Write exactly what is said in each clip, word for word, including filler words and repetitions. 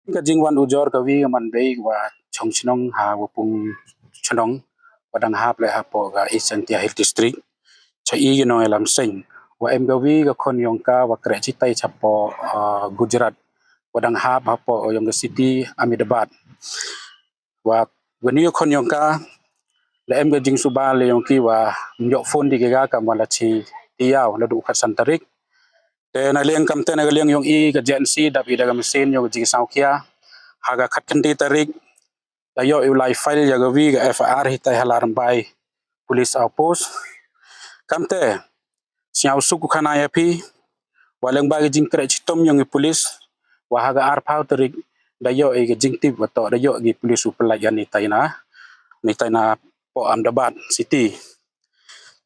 Ka jingwan ujor ka wi ka manbei wa chong chnong ha wa pung chnong wa dang hap le hapoh ka East Jaintia Hills District. Cha i ki nong yalam seng wa em ka wi ka khon yong ka wa kreh chitai chapoh, ah, Gujarat wa dang hap hapoh yong ka city Ahmedabad. Wa kani ka khon yong ka la em ka jingsuba le yong ki wa ym yoh phone di ka kam wa la chi tiaw la du khatsan tarik. Te na liang kamte na ka liang yong i ka J N C dap i da ka machine yong ka jingsngewkhia. Ha ka khatkhyndai tarik da yoh i u lai file ya ka wi ka F I R hitai ha Larymbai Police Outpost. Kamte sñiaw suk u khana ya phi wa lyngba ka jingkreh chitom yong i police wa ha ka arphaw tarik da yoh i ka jingtip wa toh da yoh ki police u pynlait ya ni tai na, ni tai na poh Ahmedabad City.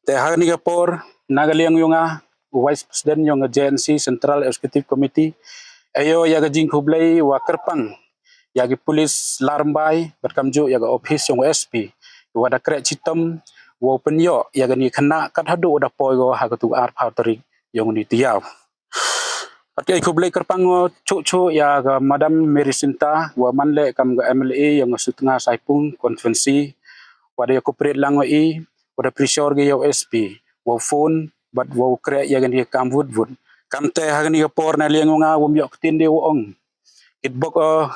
Te ha kani ka por na ka liang yong nga u Vice President yong ka J N C Central Executive Committee, e yoh ya ka jingkhublei wa kyrpang ya ki police Larymbai bad kamjooh ya ka office yong u S P wa da kreh chitom wa pynyoh ya kani ka khynnah kat haduh da poi ko ha ka tu arphaw tarik yong ni tiaw. Pat ka khublei kyrpang wa chuh chuh ya ka Madam Mary Synta wa man le kam ka M L A yong ka Sutnga Saipung constituency wa da ya cooperate lang wa i wa da pressure ki ya u S P wa phone bad wa kreh ya kani ka kam wut wut. Kamte ha kani ka por na liang yong nga wa ym yoh ktien de wa ong kitbok o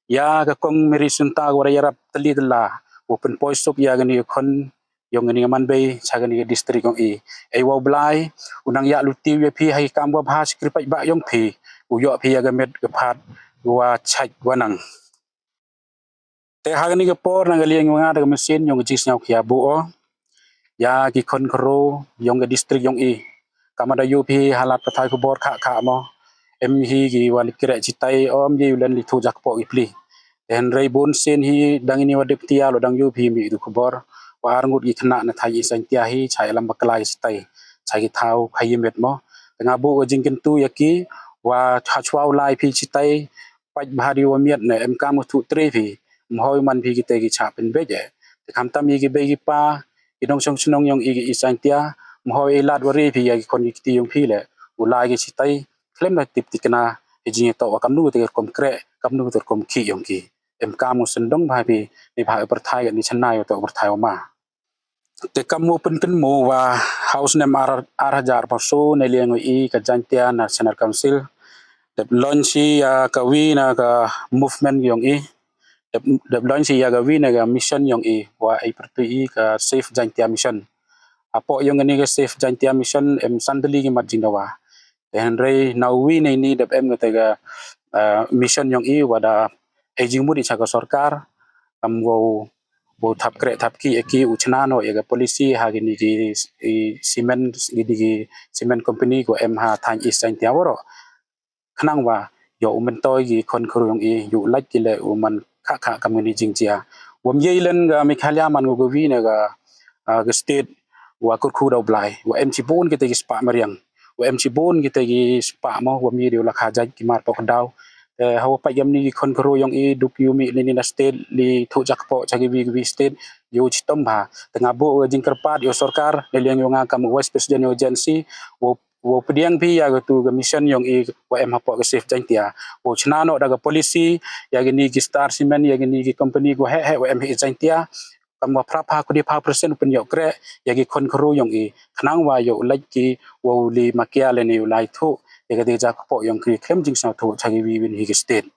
ya ka kong Mary Synta wa da yarap tylli tylla wa pynpoi suk ya kani ka khon yong kani ka manbei cha kani ka district yong i. Ei wa u Blai u nang ya luti ya phi ha ki kam wa bha chi kyrpad ba yong phi u yoh phi ya ka met ka phad wa chait wa nang. Te ha kani ka por na ka liang yong nga da ka machine yong ka jingsngewkhia bu o ya ki khon khro yong ka district yong i. Kam da yoh phi halat pathai khubor kha kha mo em hi ki wa li kreh chitai om ye u len li thu jak poh ki pli. Te hynrei bun sien hi dang ini wa dep tia lo dang yoh phi mi du khubor wa ar ngut ki khynnah na thai East Jaintia hi chai lam bakla chitai chai ki thaw khai met mo. Te nga bu ka jingkyntu ya ki wa ha chwa u lai phi chitai pait bha di wa miat ne em kam u thu tre phi. Mhoi man phi ki te ki cha pynbeit e. Te khamtam i ki bei ki pa ki nongchong chnong yong i ki East Jaintia mhoi i lad wa re phi ya ki khon ki kti yong phi le u lai ki chitai khlem da tip tikna i jingtoh wa kamnu te rukom kreh kamnu te rukom khih yong ki. Em kam u syndong bha phi ni bha u pyrthai ni channai u toh u pyrthai wa ma. Te kam u pynkynmaw wa ha u snem ar, ar hajar arphaw so na liang i ka Jaintia National Council dep launch i ya ka wi na ka movement yong i. Dep, dep launch i ya ka wi na ka mission yong i wa ei pyrtuit i ka Save Jaintia Mission. Hapoh yong kani ka Save Jaintia Mission em san tylli ki mat jingdawa. Te hynrei na u wi na ini dep em ka te ka, ah, mission yong i wa da ei jingmut i cha ka sorkar kam wow wow thap kreh thap khih ya ki u chna noh ya ka policy ha kini ki, i, cement, kini ki cement company ko em ha thaiñ East Jaintia waroh. Khnang wa yow u myntoi ki khon khynroo yong i, yow lait ki le u man kha kha kam kini jingjia. Wym ye len ka Meghalaya man ko ka wi na ka, ah, ka state wa kyrkhu da u Blai, wa em chibun kita ki spah mariang, wa em chibun kita ki spah mo, wym ye de u lakha jait ki mar pok daw. Te hawa pait kam ni ki khon khynroo yong i duk yow mih lini na state, li thuh jakpoh cha ki wi ki wi state, yow chitom bha. Te nga buh ka jingkyrpad ya u sorkar, na liang yong nga kam u Vice President yong ka J N C, wow, wow pdiang phi ya katu ka mission yong i wa em hapoh ka Save Jaintia. Wow chna noh da ka policy ya kini ki Star Cement, ya kini ki company ko heh heh wa em ha East Jaintia. Kam wa phra pha kudi pha percent u pynyoh kreh ya ki khon khynroo yong i. Khnang wa yow lait ki wow li makia lane u lai thuh ya ka dei jakpoh yong ki khlem jingsñiawthuh cha ki wi wi hi ki state.